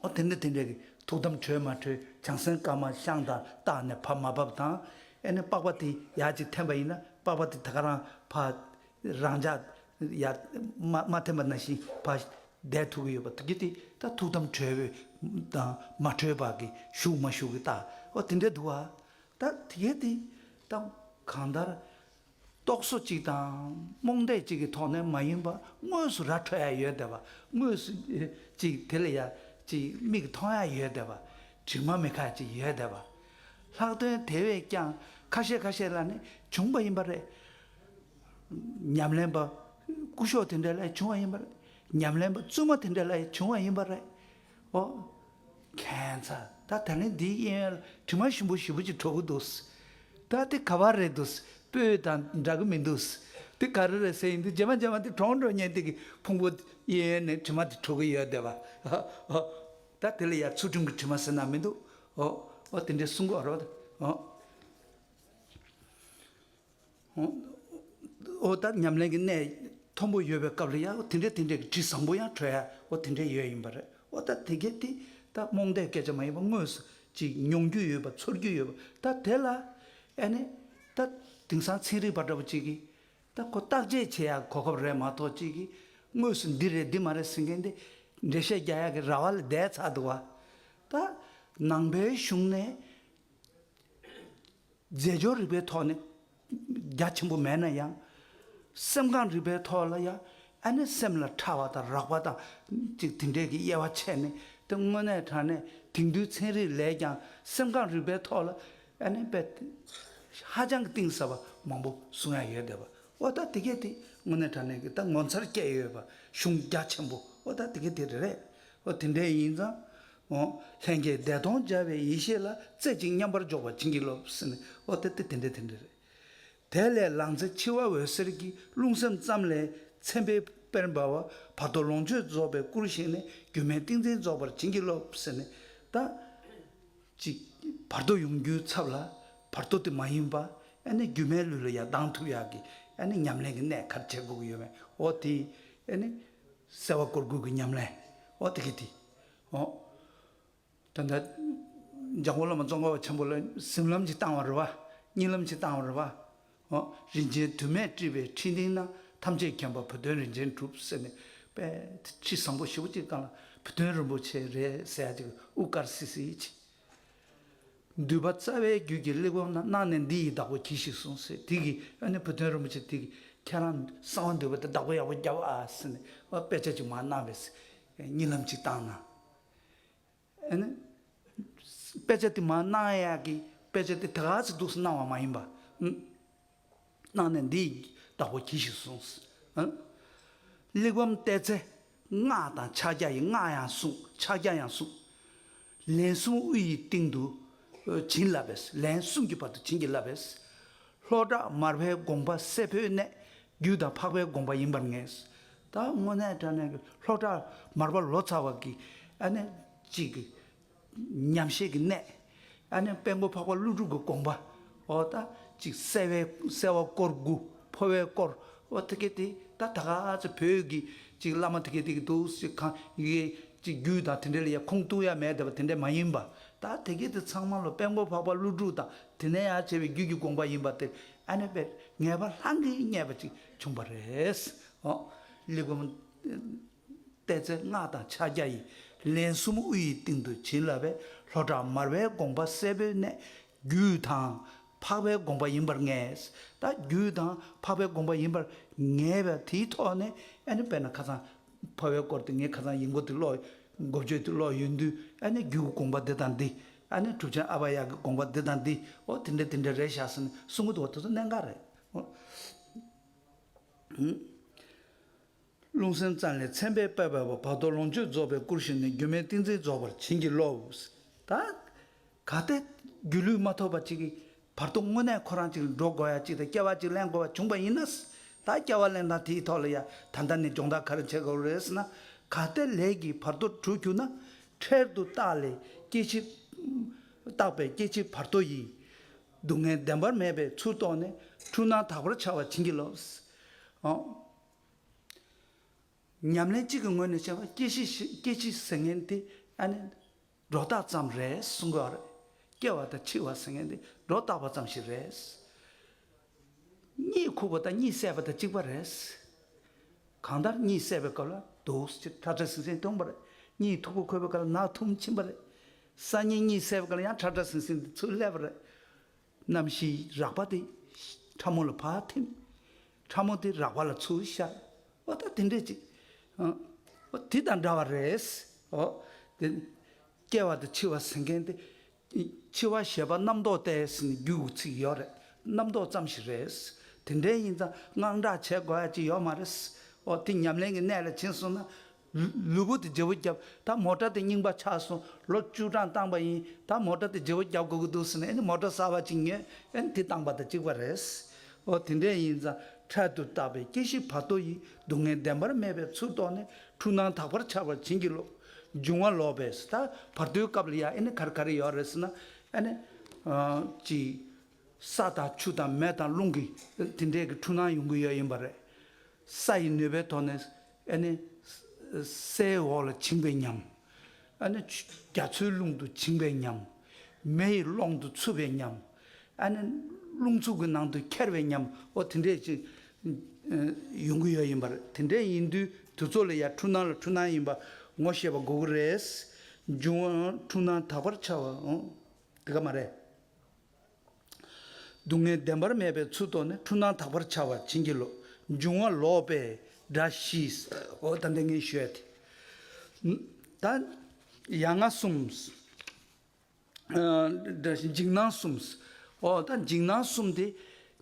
ཨོ་དེ་འདྲ་དེ་འདྲ་གི་ཐུགས་དམ་གྲོལ་མ་གྲོལ་བྱང་སེམས་བསྐལ་མ་ཤང་དང་བཏགས་ནས་ཕར་མ་བབས་དང་། ཨེ་ནས་པགས་པ་དེ་ཡར་ཅིག་འཐེན་པ་ཡིན་ན་པགས་པ་དེ་ད་ག་རང་ཕར་རང་འཇགས་ཡར་མ་མ་འཐེན་པ་ནང་བཞིན་ཕར་བསྡད་ཐུབ་ཀྱི་ཡོད་པ་དེ་གི་དེ་ད་ཐུགས་དམ་གྲོལ་བའི་དང་མ་གྲོལ་བ་གི་ཞུགས་མ་ཞུགས་གི་རྟགས་ཨོ་དེ་འདྲ་འདུག་བ། ད་དེ་གི་དེ་ད་གང་ལྟར། རྟོག་བཟོ་གཅིག་དང་རྨོངས་དད་གཅིག་གི་ཐོག་ནས་མ་ཡིན་པ་དངོས་སུ་ར་འཕྲོད་ཡ་ཡོད་བསྡད་པ། དངོས་སུ་གཅིག་དེ་ལ་ཡ་གཅིག་མིག་མཐོང་ཡ་ཡོད་བསྡད་པ། དྲི་མ་མེད་ཁ་གཅིག་ཡོད་བསྡད་པ། ལྷག་དོན་དེ་བས་ཀྱང་ཁ་ཤས་ཁ་ཤས་ལ་ནི་བྱུང་བ་ཡིན་པ་རེད། ཉམས་ལེན་པ་སྐུ་ཞབས་དེ་འདྲ་ལ་བྱུང་བ་ཡིན་པ་རེད། ཉམས་ལེན་པ་བཙུན་མ་དེ་འདྲ་ལ་བྱུང་བ་ཡིན་པ་རེད། ཨོ། ཁྱད་མཚར། ད་ད་ལན་འདིའི་གཡས་གཡོན་ལ་དྲི་མ་ཞིམ་པོ་ཞེ་པོ་ཅིག་བྲོ་གི་འདུག་ད་དེ་ག་བ་རེད་འདུག་སྤོས་དང་འདྲ་གི་མི་འདུག་དེ་ག་རེ་རེད་ཟེར་ཡིན་དུས་རྗེས་མ་རྗེས་མ་དེ་གྲོངས་འགྲོ་ཉེན་དེ་གི་ཕུང་པོ་གཡས་གཡོན་ནས་དྲི་མ་དེ་བྲོ་གི་ཡོད་བསྡད་པ། ད་དེ་ལ་ཡ་ཚུལ་ཁྲིམས་ཀྱི་དྲི་མ་ཟེར་ན་མི་འདུག་ཨོ། ཨོ་དེ་འདྲའི་གསུང་གི་ཨོ་རོ། ཨོ། ཨོ་ད་ཉམས་ལེན་གྱི་གནད་མཐོན་པོ་ཡོད་པའི་སྐབས་ལ་ཡང་དེ་འདྲ་དེ་འདྲའི་དྲི་བཟང་པོ་ཡང་བྲོ་ཡ་ཨོ་དེ་འདྲ་ཡོད་ཡིན་པ་རེད། ཨོ་ད་དེ་གས་དེ་ད་རྨོངས་དད་སྐད་ཆ་མ་ཡིན་པ་དངོས་སུ་ཅིག་མྱོང་རྒྱུ་ཡོད་པ་ཚོར་རྒྱུ་ཡོད་པ་ད་དེ་ལ་ཨེ་ནི་ད་དེང་སང་ཚན་རིག་པ་འདྲ་པོ་ཅིག་གིས་ད་ཁོ་བརྟག་དཔྱད་བྱེད་ཡ་གོ་སྐབས་རེད་མ་གཏོགས་ཅིག་གིས་དངོས་སུ་འདི་རེད་འདི་མ་རེད་ཟེར་མཁན་དེ་འགྲེལ་བཤད་རྒྱག་ཡ་གི་ར་བ་ལ་བསྡད་ཚར་འདུག་བ། ད་ནང་པའི་གཞུང་ནས། རྫས་སྦྱོར་རིག་པའི་ཐོག་ནས་རྒྱ་ཆེན་པོ་མེད་ན་ཡང་། སེམས་ཁམས་རིག་པའི་ཐོག་ལ་ཡང་ཨ་ནི་སེམས་ལ་ཕྲ་བ་དང་རགས་པ་དང་ཅིག་དེ་འདྲས་ཀྱི་དབྱེ་བ་ཕྱེ་ནས་དེ་དངོས་གནས་དྲང་གནས་དེང་དུས་ཚན་རིག་ལས་ཀྱང་སེམས་ཁམས་རིག་པའི་ཐོག་ལ་ཨ་ནི་དཔེ་ཧ་ཅང་གི་གཏིང་ཟབ་པ་མང་པོ་གསུང་ཡ་ཡོད་བསྡད་པ། ཨོ་ད་དེ་གས་དེ་དངོས་གནས་དྲང་གནས་ཀྱི་ད་ངོ་མཚར་སྐྱེ་ཡོད་པ་གཞུང་རྒྱ་ཆེན་པོ་ཨོ་ད་དེ་གས་དེ་རེད། ཨོ་དེ་འདྲས་ཡིན་ཙང་། ཨོ། ལྷན་སྐྱེས་བདེ་སྟོང་སྦྱར་བའི་ཡེ་ཤེས་ལ། རྩེ་གཅིག་མཉམ་པར་འཇོག་པར་བྱིན་གྱིས་རློབས་ཟེར་ནས་ཨོ་དེ་དེ་དེ་འདྲ་དེ་འདྲ་རེད། དེ་ལས་ལང་ཚེ་འཆི་བ་འོད་གསལ་གྱི། རླུང་སེམས་ཙམ་ལས་མཚན་དཔེ་དཔེར་འབར་བ། བར་དོ་ལོངས་སྤྱོད་རྫོགས་པའི་སྐུར་བཞེངས་ནས། སྒྱུ་མའི་ཏིང་འཛིན་རྫོགས་པར་བྱིན་གྱིས་རློབས་ཟེར་ནས་ད། ཅིག་བར་དོ་ཡོང་རྒྱུའི་ཚབ་ལ་བར་དོ་དེ་མ་ཡིན་པ་ཨ་ནི་སྒྱུ་མའི་ལུས་ལ་ཡང་ལྡང་ཐུབ་ཡག་གི་ཨ་ནི་ཉམས་ལེན་གྱི་གནད་ག་རེ་བྱེད་དགོས་ཀྱི་ཡོད་མེད་ཨོ་དེ་ཨ་ནི། གསལ་བ་སྐོར་དགུ་གི་ཉམས་ལེན། ཨོ་དེ་གི་དེ། ཨོ། ད་ལྟ། འཇམ་མགོན་བླ་མ་ཙོང་ཁ་པ་ཆེན་པོ་ལ་གཟིམ་ལམ་ཅིག་བཏང་བ་རེད་བ། གཉིད་ལམ་ཅིག་བཏང་བ་རེད་བ། ཨོ། རིན་ཆེན་དུ་མས་སྤྲས་པའི་ཁྲི་སྟེང་ན། ཐམས་ཅད་མཁྱེན་པ་བུ་སྟོན་རིན་ཆེན་གྲུབ་ཟེར་ནས་དཔེ་ཁྲི་བཟང་པོ་ཞེ་པོ་ཅིག་སྒང་ལ་བུ་སྟོན་རིན་པོ་ཆེ་རེད་ཟེར་ཡ་ཅིག་དབུ་དཀར་སིལ་སིལ་ཅིག་འདུས་པ་རྩ་བའི་རྒྱུད་ཀྱི་གླེགས་བམ་ན། སྣང་ནས་འདི་ཡི་བདག་པོ་གྱིས་ཤིག་གསུངས་ཟེར། དེ་གི་ཨ་ནི་བུ་སྟོན་རིན་པོ་ཆེ་དེ་གི་ཁྱེད་རང་གསང་བ་འདུས་པ་དེ་བདག་པོ་ཡག་པོ་རྒྱབ་ཨ་ཟེར་ནས་ཨ་དཔེ་ཆ་ཅིག་མར་གནང་བས་གཉིད་ལམ་ཅིག་བཏང་ན། ཨ་ནི་དཔེ་ཆ་དེ་མར་གནང་ཡག་གི་དཔེ་ཆ་དེ་ད་ག་ཚོད་འདུག་སེ་གནང་བ་མ་ཡིན་པ། ཨུ། གནང་ནས་འདི་ཡི་བདག་པོ་གྱིས་ཤིག་གསུངས། ཨ། གླེགས་བམ་བལྟས་ཚེ་སྔགས་དང་ཕྱག་རྒྱ་ཡི་སྔགས་ཡང་གསུངས་ཕྱག་རྒྱ་ཡང་གསུངས། ལན་གསུམ་དབུ་ཡི་སྟེང་དུ་བྱིན་བརླབས་པས། ལན་གསུམ་གྱི་བར་དུ་བྱིན་གྱིས་བརླབས་པས། ལྷོ་བྲག་མར་པའི་དགོངས་པ་གསལ་བའི་གནད། རྒྱུད་དང་འཕགས་པའི་དགོངས་པ་ཡིན་པར་ངེས། ད་དངོས་གནས་དྲང་གནས་ཀྱི་ལྷོ་བྲག་མར་པ་ལོ་ཙཱ་བ་གི་ཨ་ནི་གཅིག་གི་ཉམས་བཞེས་ཀྱི་གནད། ཨ་ནི་དཔལ་མགོན་འཕགས་པ་ཀླུ་སྒྲུབ་ཀྱི་དགོངས་པ། ཨོ་ད་ཅིག་གསལ་བའི་གསལ་བ་སྐོར་དགུ་འཕོ་བའི་སྐོར། ཨོ་དེ་གས་དེ་ད་ད་ག་ཚོད་བོད་ཀྱི་ཅིག་བླ་མ་དེ་གས་དེ་གི་འདུག་སེ་གང་ཡི་གེ་ཅིག་རྒྱུད་དང་དེ་འདྲ་ལ་ཡ་ཁུངས་གཏུགས་ཡ་མེད་བསྡད་པ་དེ་འདྲ་མ་ཡིན་པ། ད་དེ་གས་དེ་ཚང་མ་ལོ་དཔལ་མགོན་འཕགས་པ་ཀླུ་སྒྲུབ་དང་དེ་ནས་ཡར་བྱས་པའི་རྒྱུད་ཀྱི་དགོངས་པ་ཡིན་པ་དེ་ཨ་ནི་དཔེ་ངེས་པ་ལྷང་གིས་རྙེད་པ་ཅིག་བྱུང་བ་རེད། ཨོ་ལེགས་པར། བལྟས་ཚེ་སྔགས་དང་ཕྱག་རྒྱ་ཡི། ལན་གསུམ་དབུ་ཡི་སྟེང་དུ་བྱིན་བརླབས་པས། ལྷོ་བྲག་མར་པའི་དགོངས་པ་གསལ་བའི་གནད། རྒྱུད་དང་འཕགས་པའི་དགོངས་པ་ཡིན་པར་ངེས། ད་རྒྱུད་དང་འཕགས་པའི་དགོངས་པ་ཡིན་པར་ངེས་པ་དེའི་ཐོག་ནས་ཨ་ནི་དཔེར་ན་ཁ་སང་འཕགས་པའི་སྐོར་དེ་ངས་ཁ་སང་ཡིག་མགོ་དེ་ཀློག་འགོ་བརྗོད་དེ་ཀློག་ཡོང་དུས་ཨ་ནི་རྒྱུད་ཀྱི་དགོངས་པ་འདི་དང་འདི། ཨ་ནི་གྲུབ་ཆེན་ཨ་བྷ་ཡ་གི་དགོངས་པ་འདི་དང་འདི། ཨོ་དེ་འདྲ་དེ་འདྲ་རེད་ཤག་ཟེར་ནས་གསུང་གི་འདུག་བ། དེ་ཚོ་གནད་འགག་རེད། ཨོ། རླུང་སེམས་ཙམ་ལས་མཚན་དཔེ་དཔེ་འབར་བ། བར་དོ་ལོངས་སྤྱོད་རྫོགས་པའི་སྐུར་བཞེངས་ནས། སྒྱུ་མའི་ཏིང་འཛིན་རྫོགས་པར་བྱིན་གྱིས་རློབས། ད་གལ་ཏེ་སྒྱུ་ལུས་མ་ཐོབ་པ་ཅིག་གིས་བར་དོ་དངོས་གནས་ཁོ་རང་ཅིག་ལ་འགྲོ་དགོས་ཡ་ཅིག་དང་སྐྱེ་བ་ཅིག་ལེན་དགོས་པ་བྱུང་བ་ཡིན་ན། ད་སྐྱེ་བ་ལེན་སྟངས་དེའི་ཐོག་ལ་ཡ་ད་ལྟ་ནས་སྦྱོང་བརྡར་ག་རེ་བྱེད་དགོས་རེད་ཟེར་ན། གལ་ཏེ་ལས་ཀྱིས་བར་དོ་གྲུབ་གྱུར་ན། འཕྲལ་དུ་བརྟགས་ལས་སྐྱེ་འཆི། བརྟགས་པས་སྐྱེ་འཆི་བར་དོ་ཡི། སྡུག་བསྔལ་བདེན་པར་མེད་པའི་ཚུལ་རྟོགས་ནས། འཁྲུལ་སྣང་དག་པར་འཆར་བར་བྱིན་གྱིས་རློབས། ཨོ། ཉམས་ལེན་གཅིག་གི་ངོས་ནས་བྱས་པ་སྐྱེ་འཆི་ཞི་སྐྱེ་འཆི་ཟེར་མཁན་དེ་ ཨ་ནི་སྒྲོ་བཏགས་ཙམ་རེད་གསུང་གི་ཡོད་རེད། སྐྱེ་བ་དང་འཆི་བ་ཟེར་མཁན་དེ་སྒྲོ་བཏགས་པ་ཙམ་ཞིག་རེད། གཉིད་ཁུག་པ་དང་གཉིད་སད་པ་དང་གཅིག་པ་རེད། གང་ལྟར་གཉིད་སད་པའི་སྐབས་ལ་འདུག་སེ་ཁྲ་ཁྲ་ཟིང་ཟིང་མཐོང་པ་རེད། གཉིད་མཐུག་པོ་ཁུག་པའི་སྐབས་ལ་ནག་འཐོམ་ཕྱིན་པ་རེད། སང་ཉིན་གཉིད་སད་པའི་སྐབས་ལ་ཡང་ཁྲ་ཁྲ་ཟིང་ཟིང་དེ་ཚུར་སླེབས་པ་རེད། གནམ་གཤིས་རགས་པ་དེ་ཕྲ་མོ་ལ་ཕར་ཐིམ། ཕྲ་མོ་དེ་རགས་པ་ལ་ཚུར་ཤར། འོ་ད་དེ་འདྲས་ཅིག་ཨ། འོ་དེ་དང་འདྲ་བ་རེད། འོ་དེ། སྐྱེ་བ་དང་འཆི་བ་ཟེར་མཁན་དེ། འཆི་བ་ཞེས་པ་རྣམ་རྟོག་སྟེ་ཟེར་ནས་རྒྱུགས་ཚིག་ཡོད་རེད། རྣམ་རྟོག་ཙམ་ཞིག་རེད། དེ་འདྲས་ཡིན་ཙང་དངངས་སྐྲག་བྱེད་དགོས་ཡ་ཅིག་ཡོད་མ་རེད། འོ་དེ་ཉམས་ལེན་གྱི་གནས་ལ་ཕྱིན་སོང་ན། ལུས་པོ་དེ་བརྗེ་པོ་བརྒྱབ། ད་མོ་ཊ་དེ་རྙིང་པ་ཆགས་སོང་། ལོ་བཅུ་གྲངས་བཏང་པ་ཡིན། ད་མོ་ཊ་དེ་བརྗེ་པོ་བརྒྱབ་དགོས་ཀྱི་འདུག་ཟེར་ནས་ཨ་ནི་མོ་ཊ་གསར་པ་ཅིག་ཉོས། ཨ་ནི་དེ་བཏང་པ་དང་གཅིག་པ་རེད། འོ་དེ་འདྲས་ཡིན་ཙང་འཕྲལ་དུ་བཏགས་པའི་སྐྱེ་ཤི་བར་དོ་ཡི། སྡུག་བསྔལ་བདེན་པར་མེད་པའི་ཚུལ་རྟོགས་ནས། འཁྲུལ་སྣང་དག་པར་འཆར་བར་བྱིན་གྱིས་རློབས། འབྱུང་བ་ལོག་པས། ད་བར་དོའི་སྐབས་ལ་ཡ་ཨ་ནི་ག་རེ་ག་རེ་ཡོད་རེད་ཟེར་ན། ཨ་ནི་ཅིག་ས་དང་ཆུ་དང་མེ་དང་རླུང་གི་དེ་འདྲས་ཀྱི་འཁྲུལ་སྣང་ཡོང་གི་ཡོད་ཡིན་པ་རེད། ས་ཡི་ནུས་པའི་ཐོག་ནས་ཨ་ནི་སའི་འོག་ལ་བྱིང་བའི་ཉམས། ཨ་ནི་རྒྱ་མཚོའི་ཀླུང་དུ་བྱིང་བའི་ཉམས། མེ་ཡི་ཀློང་དུ་འཚུབ་པའི་ཉམས། ཨ་ནི་རླུང་འཚུབ་ཀྱི་ནང་དུ་འཁྱེར་བའི་ཉམས། འོ་དེ་འདྲས་ཅིག་ཡོང་གི་ཡོད་ཡིན་པ་རེད། དེ་འདྲས་ཡིན་དུས་དུས་ཚོད་ལ་ཡ་འཁྲུལ་སྣང་ལ་འཁྲུལ་སྣང་ཡིན་པ་ངོ་ཤེས་པ་དགོས་ཀྱི་རེད། འབྱུང་བ་འཁྲུལ་སྣང་དག་པར་འཆར་བ། འོ་དེ་ག་མ་རེད། སྡུག་བསྔལ་བདེན་པར་མེད་པའི་ཚུལ་རྟོགས་ནས། འཁྲུལ་སྣང་དག་པར་འཆར་བར་བྱིན་གྱིས་རློབས། འབྱུང་བ་ལོག་པས་དགྲ་ཞི། འོ་ད་འདི་ངས་ཞུས་ཏེ། ད་ཡ་ང་གསུམ། འཇིགས་སྣང་གསུམ། འོ་ད་འཇིགས་སྣང་གསུམ་དེ།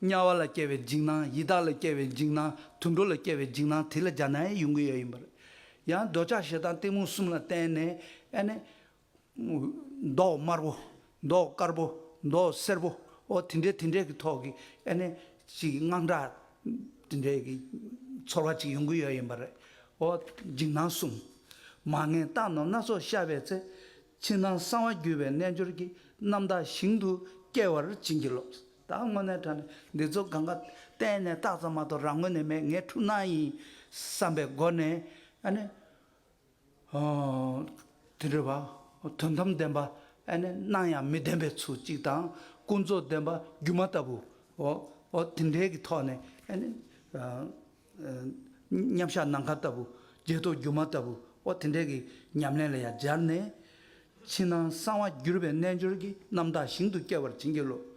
དམྱལ་བ་ལ་སྐྱེ་བའི་འཇིགས་སྣང་། ཡི་དྭགས་ལ་སྐྱེ་བའི་འཇིགས་སྣང་། དུད་འགྲོ་ལ་སྐྱེ་བའི་འཇིགས་སྣང་དེ་ལ་སྦྱར་ན་ཡང་ཡོང་གི་ཡོད་ཡིན་པ་རེད། ཡང་འདོད་ཆགས་ཞེ་སྡང་གཏི་མུག་གསུམ་ལ་བརྟེན་ནས་ཨ་ནི། མདོག་དམར་པོ། མདོག་དཀར་པོ། མདོག་སེར་པོ། འོ་དེ་འདྲའི་དེ་འདྲའི་གི་ཐོག་གི་ཨ་ནི་ཅིག་དངངས་སྐྲག་དེ་འདྲའི་གི་ཚོར་བ་ཅིག་ཡོང་གི་ཡོད་ཡིན་པ་རེད། འོ་འཇིགས་སྣང་གསུམ། མ་ངེས་རྟགས་རྣམས་སྣ་ཚོགས་ཤར་བའི་ཚེ། ཕྱི་ནང་གསང་བ་འགྱུར་བའི་རྣལ་འབྱོར་གྱིས། རྣམ་དག་ཞིང་དུ་སྐྱེ་བར་བྱིན་གྱིས་རློབས། ད་དངོས་གནས་དྲང་གནས་འདི་ཚོ་གང་ག་གཏན་ནས་རྟགས་ཙམ་མ་གཏོགས་རང་ངོས་ནས་མེད། ངའི་འཁྲུལ་སྣང་ཡིན་བསམ་པའི་སྒོ་ནས་ཨ་ནི། དེ་འདྲ་བ། དོན་དམ་བདེན་པ་ཨ་ནི་སྣང་ཡང་མི་བདེན་པའི་ཚུལ་གཅིག་དང་། ཀུན་རྫོབ་བདེན་པ་སྒྱུ་མ་ལྟ་བུ། འོ་འོ་དེ་འདྲའི་གི་ཐོག་ནས་ཨ་ནི། མཉམ་བཞག་ནམ་མཁའ་ལྟ་བུ། རྗེས་ཐོབ་སྒྱུ་མ་ལྟ་བུ། འོ་དེ་འདྲའི་གི་ཉམས་ལེན་ལ་ཡང་སྦྱར་ནས། ཕྱི་ནང་གསང་བ་འགྱུར་བའི་རྣལ་འབྱོར་གྱིས། རྣམ་དག་ཞིང་དུ་སྐྱེ་བར་བྱིན་གྱིས་རློབས།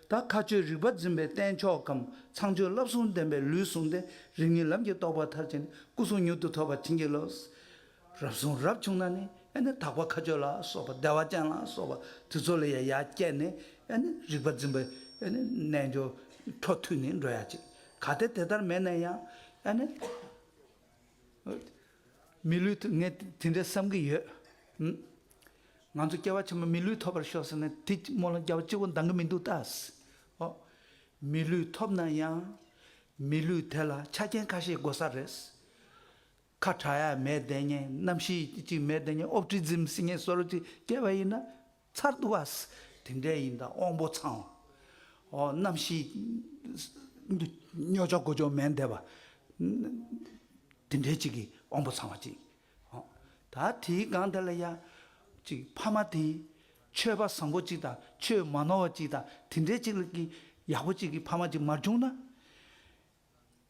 ད་མཁའ་སྤྱོད་རིག་པ་འཛིན་པའི་རྟེན་མཆོག་གམ། ཚངས་སྤྱོད་བསླབ་གསུམ་ལྡན་པའི་ལུས་བཟུང་སྟེ། རིགས་ངེས་ལམ་གྱི་རྟོགས་པ་མཐར་ཕྱིན། སྐུ་གསུང་མྱུར་དུ་ཐོབ་པར་བྱིན་གྱིས་རློབས། རབ་བཟུང་རབ་བྱུང་ན་ནི་ཨ་ནི་དག་པ་མཁའ་སྤྱོད་ལ་སོགས་པ། བདེ་བ་ཅན་ལ་སོགས་པ་དེ་ཚོ་ལ་ཡང་ཡར་སྐྱེས་ནས་ཨ་ནི་རིག་པ་འཛིན་པའི་ཨ་ནི་རྣལ་འབྱོར་འཕྲོ་མཐུད་ནས་འགྲོ་ཡ་ཅིག་གལ་ཏེ་དེ་ལྟར་མེད་ན་ཡང་ཨ་ནི། མི་ལུས་ཐོབ། ངས་དེ་འདྲའི་བསམ་གྱི་ཡོད། ང་ཚོ་སྐྱེ་བ་ཕྱི་མ་མི་ལུས་ཐོབ་པར་ཤོག་ཟེར་ནས་དེ་སྨོན་ལམ་རྒྱག་པ་གཅིག་པོ་འདང་གི་མི་འདུག་ད། ཨོ། མི་ལུས་ཐོབ་ན་ཡང་། མི་ལུས་དེ་ལ་ཆ་རྐྱེན་ཁ་ཤས་དགོས་ས་རེད། ཁ་གྲག་ཡ་མེད་བསྡད་མཁན། གནམ་གཤིས་ཅིག་མེད་བསྡད་མཁན། ཨོབ་ཏི་ཛིམ་ཟེར་མཁན་བཟོ་འདྲ་ཅིག་སྐྱེས་པ་ཡིན་ན། ཚར་འདུག་བ། དེ་འདྲས་ཡིན་ད། དབང་པོ་ཚང་བ། ཨོ། གནམ་གཤིས་སྨྱོ་ཆོག་གོ་ཆོག་མེད་བསྡད་པ། དེ་འདྲས་ཅིག་གི་དབང་པོ་ཚང་བ་ཅིག་ཨོ། ད་དེའི་སྒང་དེ་ལ་ཡ། ཅིག་ཕ་མ་དེ་ཆོས་པ་བཟང་པོ་ཅིག་དང་། ཆོས་མ་ནོར་བ་ཅིག་དང་། དེ་འདྲས་ཅིག་གི་ཡག་པོ་ཅིག་གི་ཕ་མ་ཅིག་མ་བྱུང་ན།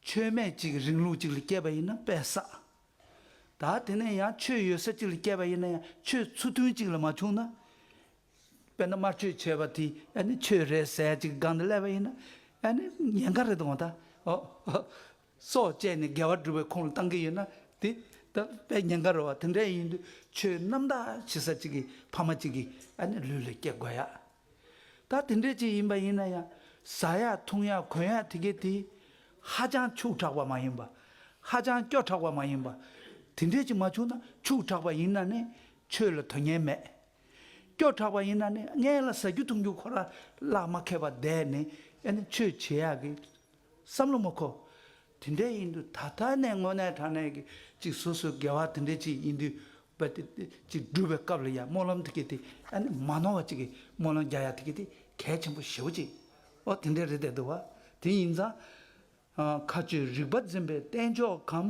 ཆོས་མེད་ཅིག་གི་རིང་ལུགས་ཅིག་ལ་སྐྱེས་པ་ཡིན་ན་དཔེ་བསགས། ད་དེ་ནས་ཡང་ཆོས་ཡོད་ས་ཅིག་ལ་སྐྱེས་པ་ཡིན་ན་ཡང་ཆོས་ཚུལ་མཐུན་ཅིག་ལ་མ་བྱུང་ན། དཔེར་ན་དམར་མཆོད་བྱས་པ་དེ་ཨ་ནི་ཆོས་རེད་ཟེར་ཅིག་སྒང་དུ་སླེབས་པ་ཡིན་ན། ཨ་ནི་ཉེན་ཁ་རེད་དོ་ད། ཨོ། སྲོག་བཅད་ནས་དགེ་བ་སྒྲུབ་པའི་ཁོངས་ལ་བཏང་གི་ཡོད་ན་དེ་ད་དཔེ་ཉེན་ཁ་རེད་བ། དེ་འདྲ་ཡིན་དུས་ཆོས་རྣམ་དག་བྱེད་ས་ཅིག་གི་ཕ་མ་ཅིག་གི་ཨ་ནི་ལུས་ལ་སྐྱེ་དགོས་ཡ། ད་དེ་འདྲས་ཅིག་ཡིན་པ་ཡིན་ན་ཡང་། ཟ་ཡག་འཐུང་ཡག་གོན་ཡག་དེ་གས་དེ་ཧ་ཅང་ཕྱུག་དྲགས་པ་མ་ཡིན་པ། ཧ་ཅང་སྐྱོ་དྲགས་པ་མ་ཡིན་པ། དེ་འདྲས་ཅིག་མ་བྱུང་ན། ཕྱུག་དྲགས་པ་ཡིན་ན་ནི་ཆོས་ལ་དོན་གཉེར་མེད། སྐྱོ་དྲགས་པ་ཡིན་ན་ནི་སྔན་ལ་ཟ་རྒྱུ་འཐུང་རྒྱུ་ཁོ་རང་བརླག་མ་ཁེལ་བ་བསྡད་ནས་ཨ་ནི་ཆོས་བྱེད་ཡག་གི་བསམ་བློ་མ་འཁོར། དེ་འདྲ་ཡིན་དུས་ད་ལྟ་ནས་དངོས་གནས་དྲང་གནས་ཀྱི་ཅིག་སོ་སོའི་དགེ་བ་དེ་འདྲ་ཅིག་ཡིན་དུས་པ་དེ་དེ་ཅིག་སྒྲུབ་པའི་སྐབས་ལ་ཡང་སྨོན་ལམ་དེ་གས་དེ་ཨ་ནི་མ་ནོར་བ་ཅིག་གི་སྨོན་ལམ་རྒྱག་ཡ་དེ་གས་དེ་གལ་ཆེན་པོ་ཞེ་པོ་ཅིག་ཨོ་དེ་འདྲ་རེད་བསྡད་འདུག་བ། དེ་ཡིན་ཙང་། མཁའ་སྤྱོད་རིག་པ་འཛིན་པའི་རྟེན་མཆོག་གམ།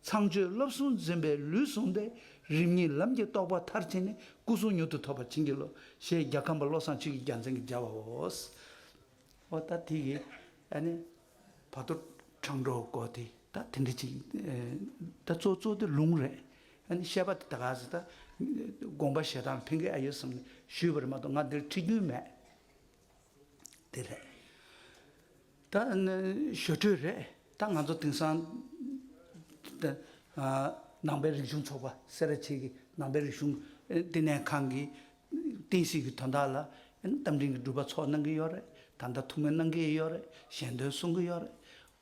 ཚངས་སྤྱོད་བསླབ་གསུམ་འཛིན་པའི་ལུས་བཟུང་སྟེ། རིམ་གཉིས་ལམ་གྱི་རྟོགས་པ་མཐར་ཕྱིན་ནས། སྐུ་གསུང་མྱུར་དུ་ཐོབ་པར་བྱིན་གྱིས་རློབས། ཞེས་རྒྱལ་ཁམས་པ་བློ་བཟང་ཆོས་ཀྱི་རྒྱལ་མཚན་གྱིས་མཇལ་བའོ། འོ་ད་དེ་གི་ཨ་ནི་བར་དོ་འཕྲང་སྒྲོལ་སྐོར་དེ་ད་དེ་འདྲ་ཅིག་ད་གཙོ་གཙོ་དེ་ལུང་རེད། ཨ་ནི་བཤད་པ་དེ་ད་ག་ཟེར། ད་དགོངས་པ་བཞེས་སྟངས་ལ་ཕན་གི་ཨ་ཡོད་བསམ་ནས་ཞུས་པ་རེད་མ་གཏོགས། ང་འདིར་ཁྲིད་རྒྱུ་མེད། དེ་རེད། ད་ནི་ཞུ་འཕྲོས་རེད། ད་ང་ཚོ་དེང་སང་ད་ནང་པའི་རིག་གཞུང་ཚོགས་པ་སེ་ར་བྱེས་ཀྱི་ནང་པའི་རིག་གཞུང་ལྟེ་གནས་ཁང་གི་བསྟན་སྲིད་ཀྱི་དོན་དག་ལ་རྟ་མགྲིན་གྱི་སྒྲུབ་པ་ཚོགས་གནང་གི་ཡོད་རེད། ད་ལྟ་ཐུགས་སྨོན་གནང་གི་ཡོད་རེད། ཞལ་འདོན་གསུང་གི་ཡོད་རེད།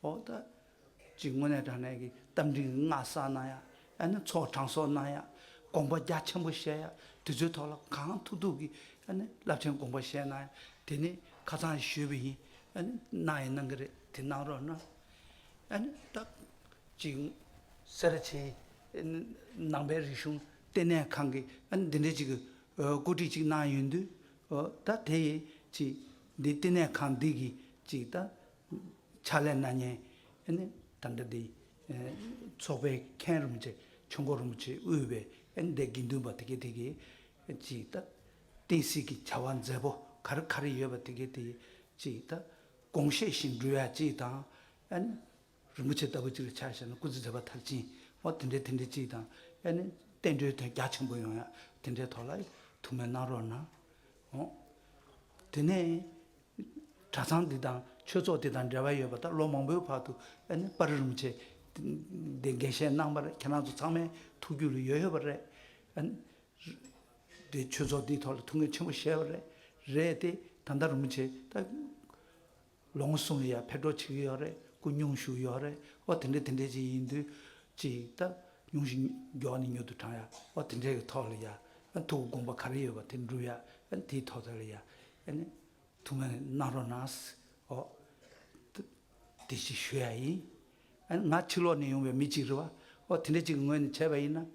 འོ་ད་ཅིག་དངོས་གནས་དྲང་གནས་ཀྱི་རྟ་མགྲིན་གྱི་སྔགས་བསགས་གནང་ཡ། ཨ་ནི་ཚོགས་དྲང་སྲོང་གནང་ཡ། དགོངས་པ་རྒྱ་ཆེན་པོ་བཞེས་ཡ། དེ་ཚོའི་ཐོག་ལ་གང་ཐུབ་ཐུབ་ཀྱིས་ཨ་ནི་རླབས་ཆེན་དགོངས་པ་བཞེས་གནང་ཡ། དེ་ནི་ཁ་སང་ཞུས་པ་ཡིན། ཨ་ནི་གནང་ཡ་གནང་གི་རེད། དེ་གནང་རོགས་གནང་། ཨ་ནི་ད་ཅིག་སེ་ར་བྱེས་ནང་པའི་རིག་གཞུང་ལྟེ་གནས་ཁང་གིས་ཨ་ནི་འདི་འདྲའི་ཅིག་གི་བཀོད་སྒྲིག་ཅིག་གནང་ཡོང་དུས། ད་དེ་ཡི་ཅིག་འདི་ལྟེ་གནས་ཁང་འདི་གི་ཅིག་ད་ཕྱག་ལས་གནང་མཁན་ཨ་ནི་ད་ལྟ་འདི་ཚོགས་པའི་མཁན་རིན་པོ་ཆེ་ཆོས་འཁོར་རིན་པོ་ཆེ་དབུས་པའི་ཨ་ནི་འདི་དགེ་འདུན་པ་དེ་གས་དེ་གས་ཅིག་ད་བསྟན་སྲིད་ཀྱི་བྱ་བ་མཛད་པོ་ག་རེ་ག་རེ་ཡོད་པ་དེ་གས་དེ་ཅིག་ད་དགོངས་བཞེས་བཞིན་འགྲུབ་ཡ་ཅིག་དང་། ཨ་ནི་རིན་པོ་ཆེ་ལྟ་བུ་ཅིག་ལ་ཆ་བཞག་ན་སྐུ་ཚེ་མཛད་པ་མཐར་ཕྱིན། འོ་དེ་འདྲའི་དེ་འདྲའི་ཅིག་དང་། ཨ་ནི་བསྟན་འགྲོའི་དོན་རྒྱ་ཆེན་པོ་ཡོང་ཡ་དེ་འདྲའི་ཐོག་ལ་ཐུགས་སྨོན་གནང་རོགས་གནང་། འོ། དེ་ནས་གྲྭ་ཚང་འདི་དང་ཆོས་ཚོགས་འདི་དང་འབྲེལ་བ་ཡོད་པ་ད་ལོ་མང་པོའི་བར་དུ་ཨ་ནི་པར་རིན་པོ་ཆེ་འདི་འགན་བཞེས་གནང་བ་རེད། ཁྱེད་རང་ཚོ་ཚང་མའི་ཐུགས་རྒྱུད་ལ་ཡོད་ཡོད་པ་རེད། ཨ་ནི་དེ་ཆོས་ཚོགས་འདིའི་ཐོག་ལ་ཐུགས་འགན་ཆེན་པོ་བཞེས་པ་རེད། རེད་དེ་ད་ལྟ་རིན་པོ་ཆེ་ད་ལོ་ངོ་གསུམ་ལ་ཡ་ཕེབས་འགྲོ་བྱེད་ཀྱི་ཡོད་རེད། སྐུ་སྙུང་བཞུགས་ཡོད་རེད། འོ་དེ་འདྲ་དེ་འདྲ་ཅིག་ཡིན་དུས་ཅིག་ད་སྙུང་གཞི་མགྱོགས་ནས་མྱུར་དུ་དྲང་ཡ། འོ་དེ་འདྲ་གི་ཐོག་ལ་ཡ་ཐུགས་དགོངས་པ་ག་རེ་ཡོད་པ་དེ་འགྲུབ་ཡ། ཨ་ནི་དེའི་ཐོག་ལ་ཡ་ཨ་ནི་ཐུགས་སྨོན་གནང་རོགས་གནང་། འོ་དེ་ཅིག་ཞུ་ཡ་ཡིན། ཨ་ནི་ང་ཕྱི་ལོགས་ནས་ཡོང་བའི་མི་གཅིག་རེད་བ། འོ་དེ་འདྲ་ཅིག་གི་ངོས་ནས་བྱས་པ་ཡིན་ན།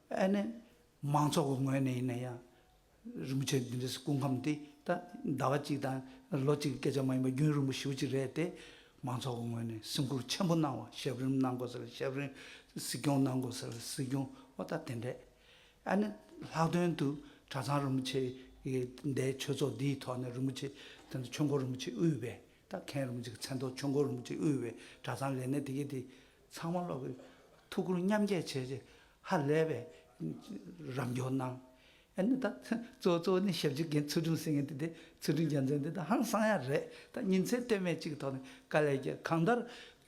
ཨ་ནི་མང་ཚོགས་ཀྱི་ངོས་ནས་ཡིན་ན་ཡང་། རིན་པོ་ཆེ་འདི་འདྲའི་སྐུ་ཁམས་འདི་ད་ཟླ་བ་གཅིག་དང་ལོ་གཅིག་གི་སྐད་ཆ་མ་ཡིན་པ་རྒྱུན་རིང་པོ་ཞེ་པོ་ཅིག་རེད་དེ། མང་ཚོགས་ཀྱི་ངོས་ནས་སེམས་ཁུར་ཆེན་པོ་གནང་བ། ཞབས་རིམ་གནང་དགོས་ས་ལ་ཞབས་རིམ། སྲིད་སྐྱོང་གནང་དགོས་ས་ལ་སྲིད་སྐྱོང་། འོ་ད་དེ་འདྲས། ཨ་ནི་ལྷག་དོན་དུ་གྲྭ་ཚང་རིན་པོ་ཆེ་ཡི་འདའི་ཆོས་ཚོགས་འདིའི་ཐོག་ནས་རིན་པོ་ཆེ་དེ་ཚོ་ཆོས་འཁོར་རིན་པོ་ཆེ་དབུས་པའི་ད་མཁན་རིན་པོ་ཆེ་གི་མཚན་ཐོག་ཆོས་འཁོར་རིན་པོ་ཆེ་དབུས་པའི་གྲྭ་ཚང་ལས་སྣེ་དེ་གས་དེ་ཚང་མ་ལོག་གི་ཐུགས་ཁུར་མཉམ་སྐྱེད་བྱས་རྗེས་ཧ་ལས་པའི་རམ་འཁྱོག་གནང་། ཨ་ནི་ད་གཙོ་བོ་གཙོ་བོ་ནི་ཞབས་ཕྱི་འགན་ཚུལ་ཁྲིམས་ཟེར་མཁན་དེ་དེ་ཚུལ་ཁྲིམས་རྒྱལ་མཚན་དེ་ད་ཧང་སང་ཡ་རེད། ད་ཉིན་མཚན་ལྟོས་མེད་ཅིག་གི་ཐོག་ནས་དཀའ་ལས་བརྒྱབ། གང་ལྟར་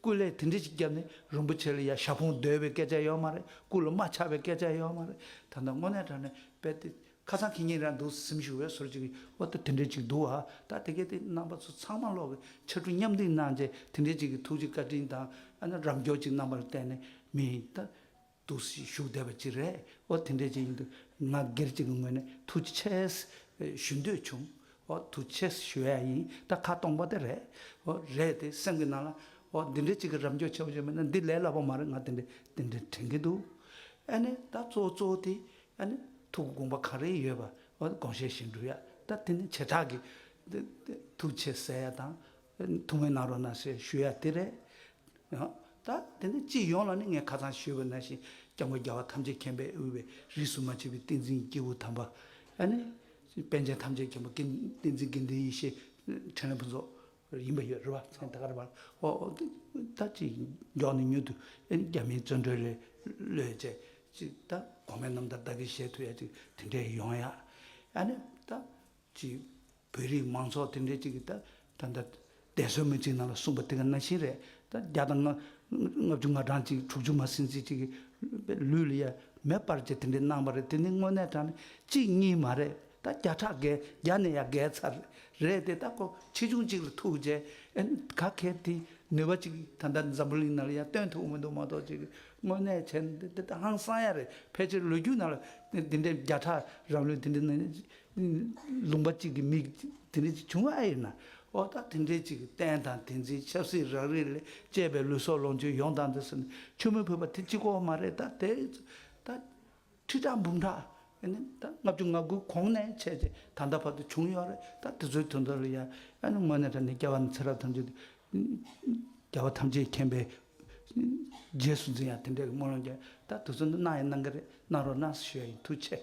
སྐུ་ལས་དེ་འདྲ་ཞིག་བརྒྱབ་ནས་རིན་པོ་ཆེ་ལ་ཡ་ཞབས་ཕུང་བརྡོལ་བའི་སྐད་ཆ་ཡོད་མ་རེད། སྐུ་ལ་རྨ་ཆགས་པའི་སྐད་ཆ་ཡོད་མ་རེད། ད་ལྟ་དངོས་གནས་དྲང་གནས་དཔེ་དེ་ཁ་སང་ཁེ་ཉིན་རང་འདུག་སེམས་ཤུགས་བས་སོར་ཅིག་གི་འོ་ད་དེ་འདྲ་ཅིག་འདུག་ཨ། ད་དེ་གས་དེ་རྣམ་པ་ཚོ་ཚང་མ་ལོག་གི་ཕྱར་གྲུ་མཉམ་འདེགས་གནང་རྗེས་དེ་འདྲ་ཅིག་གི་ཐུགས་རྗེ་བཀའ་དྲིན་དང་ཨ་ནི་རམ་འཁྱོག་ཅིག་གནང་བར་བརྟེན་ནས་མི་ད། འདུག་སེ་བཞུགས་བསྡད་པ་ཅིག་རེད། འོ་དེ་འདྲ་ཅིག་ཡིན་དུས་ང་སྒེར་གཅིག་གི་ངོས་ནས་ཐུགས་རྗེ་ཆེ་ཞུ་འདོད་བྱུང་། འོ་ཐུགས་རྗེ་ཆེ་ཞུ་ཡ་ཡིན། ད་ཁ་སྟོང་པ་དེ་རེད། འོ་རེད་དེ་སེམས་ཀྱི་ནང་ལ་འོ་འདི་འདྲ་ཅིག་གི་རམ་འཁྱོག་ཆེ་བོ་ཅིག་མེད་ན་འདི་ལས་སླ་པོ་མ་རེད། ང་དེ་འདྲ་དེ་འདྲ་དྲན་གྱི་འདུག་ཨ་ནི་ད་གཙོ་བོ་གཙོ་བོ་དེ་ཨ་ནི་ཐུགས་དགོངས་པ་གང་རེ་ཡོད་པ་འོ་དགོངས་བཞེས་བཞིན་འགྲུབ་ཡ། ད་དེ་ནི་བྱེ་བྲག་གི་ཐུགས་རྗེ་ཆེ་ཟེར་ཡ་དང་ཐུགས་སྨོན་གནང་རོགས་གནང་ཞེས་ཞུ་ཡ་དེ་རེད། ཡང་། ད་དེ་ནས་སྤྱི་ཡོངས་ལ་ནི་ངས་ཁ་སང་ཞུས་པ་ནང་བཞིན་སྐྱབས་མགོན་རྒྱལ་བ་ཐམས་ཅད་མཁྱེན་པས་དབུས་པའི་རིས་སུ་མ་ཆད་པའི་བསྟན་འཛིན་སྐྱེས་བུ་དམ་པ། ཨ་ནི། པཎ་ཆེན་ཐམས་ཅད་མཁྱེན་པ་བསྟན་འཛིན་དགེ་འདུན་ཡེ་ཤེས་འཕྲིན་ལས་ཕུན་ཚོགས་ཡིན་པ་ཡོད་རེད་བ། མཚན་ད་ག་རེ་བ། ཨོ་ཨོ་ད་ཅིག་མགྱོགས་ནས་མྱུར་དུ་ཨ་ནི་རྒྱ་མིའི་བཙོན་གྲོལ་ལས་གློད་བྱས་ཅིག་ད་གོང་མའི་རྣམ་ཐར་བདག་གིས་བཞེས་ཐུབ་ཡ་ཅིག་དེ་འདྲས་ཡོང་ཡ། ཨ་ནི་ད། ཅིག་བོད་རིགས་མང་ཚོགས་དེ་འདྲས་ཅིག་གིས་ད་ད་ལྟ་དེ་ཚོའི་མི་ཚེའི་ནང་ལ་གསུངས་པ་དེ་ག་ནང་བཞིན་རེད། ད་བརྒྱ་དང་ལྔ་ལྔ་བཅུ་ང་གྲངས་ཅིག་དྲུག་ཅུ་མ་ཟིན་ཙམ་ཅིག་གི་ལུས་ལ་ཡ་མེ་སྤར་བྱས་དེ་འདྲས་གནང་བ་རེད། དེ་ནི་དངོས་གནས་དྲང་གནས་གཅིག་གཉིས་མ་རེད། ད་བརྒྱ་ཕྲག་བརྒལ་བརྒྱ་ནས་ཡ་བརྒལ་ཚར་རེད་དེ། ད་ཁོ་ཆེ་ཆུང་གཅིག་ལ་ཐུག་བྱས་ཨེ་ག་གེ་དེ་ནུས་པ་ཅིག་ད་ལྟ་འཛམ་བུ་གླིང་ནང་ལ་ཡ་སྟོན་ཐུབ་མི་འདུག་མ་གཏོགས་ཅིག་དངོས་གནས་བྱས་ན་དེ་ད་ཧང་སང་ཡ་རེད། ཕལ་ཆེར་ལོ་རྒྱུས་ནང་ལ་དེ་འདྲའི་བརྒྱ་ཕྲག་རང་ལུས་དེ་འདྲའི་ནང་ལུང་པ་གཅིག་གི་མི་དེ་འདྲ་ཅིག་བྱུང་བ་ཨེ་ཡིན་ན། ཨོ་ད་དེ་འདྲའི་ཅིག་གི་རྟེན་དང་བསྟན་འཛིན་ཆབ་སྲིད་རང་རིགས་ལས་བཅས་པའི་ལུས་སྲོག་ལོངས་སྤྱོད་ཡོངས་བཏང་དུ་ཟིན་མཆོད་མེ་ཕུལ་བ་དེ་གཅིག་པོ་མ་རེད། ད་དེ་ད་ཁྲི་ཕྲག་འབུམ་ཕྲག་ཨེ་ནི་ད་ལྔ་བཅུ་ང་དགུ་གོང་ནས་བྱས་རྗེས་ད་ལྟ་བར་དུ་བྱུང་ཡོད་རེད། ད་དེ་ཚོའི་དོན་དག་ལ་ཡ་ཨེ་ནི་དངོས་གནས་དྲང་གནས་སྐྱབས་པ་ནི་ཚེ་རབས་ཐམས་ཅད་དུ་རྒྱལ་བ་ཐམས་ཅད་མཁྱེན་པའི་ རྗེས་སུ་འཛིན་ཡ་དེ་འདྲའི་སྨོན་ལམ་རྒྱག་ད་དུས་ཚོད་འདི་གནང་ཡ་གནང་གི་རེད། གནང་རོགས་གནང་ཞུ་ཡ་ཡིན། ཐུགས་རྗེ་ཆེ།